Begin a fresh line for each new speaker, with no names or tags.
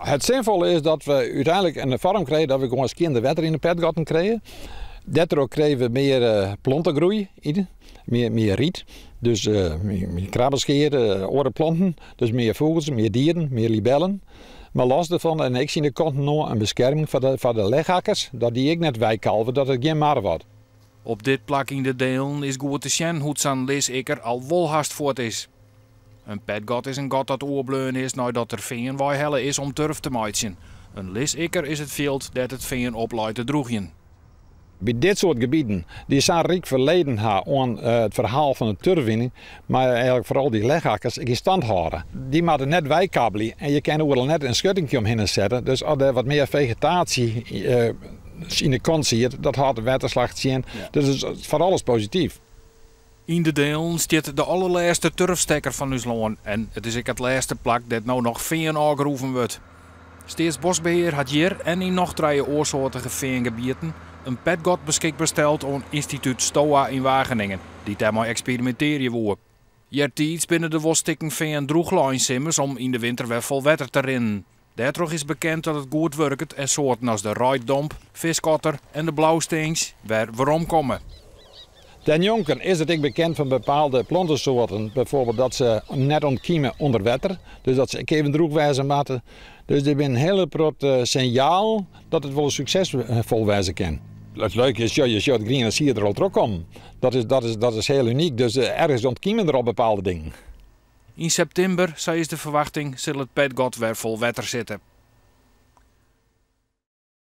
It sinfolle is dat we úteinlik in foarm krije dat we gewoan skjinder wetter yn de petgatten krije. Dêrtroch krije we mear plantegroei, mear riet, dus mear krabbeskear, oare planten, dus mear fûgels, mear dieren, mear libellen. Mar los derfan en ek tsjin de kanten no in beskerming foar de lechakkers, dat dy ek net weikalve, dat it gjin mar wordt.
Op dit plak yn de Deelen is goed te sjen hoe't sa'n lisikker al wol hast fuort is. In petgat is in gat dat oerbleaun is neidat der fean weihelle is om turf te meitsjen. In lisikker is it fjild dêr't it fean op leit te drûgjen.
By dit soart gebieten, dy't sa'n ryk ferleden ha oan it ferhaal fan de turfwinning, mar eigenlik foaral dy lechakkers ek yn stand hâlde. Dy moatte net weikabbelje en je kinne oeral net in skuttingje omhinne sette. Dus as der wat mear fegetaasje yn de kant siet, dat hâldt de wetterslach tsjin. Dus it is foar alles posityf.
Yn de Deelen stiet de allerlêste turfstekker fan ús lân en it is ek it lêste plak dêr't no noch fean ôfgroeven wurdt. Steatsboskbehear hat hjir en yn noch trije oarsoartige feangebieten in petgat beskikber steld oan ynstitút STOA yn Wageningen, dy't dêrmei eksperimintearje woe. Eartiids binne der wol stikken fean drûchlein simmers om yn de winter wer fol wetter te rinnen. Dêrtroch is bekend dat it goed wurket en soarten as de reiddomp, fiskotter en de blaustins wer weromkomme.
Dêrnjonken is it ek bekend fan bepaalde plantesoarten, byfoarbyld dat se net ûntkime ûnder wetter, dus dat se ek even drûch wêze moatte. Dus der binne in hiele protte sinjalen dat it wol suksesfol wêze kin. It leuke is, je sjogge it griene sied der al trochkommen. Dat is, dat is, dat is hiel unyk, dus ergens ûntkime der al bepaalde dingen.
Yn septimber, sa is de ferwachting, sil it petgat wer fol wetter sitte.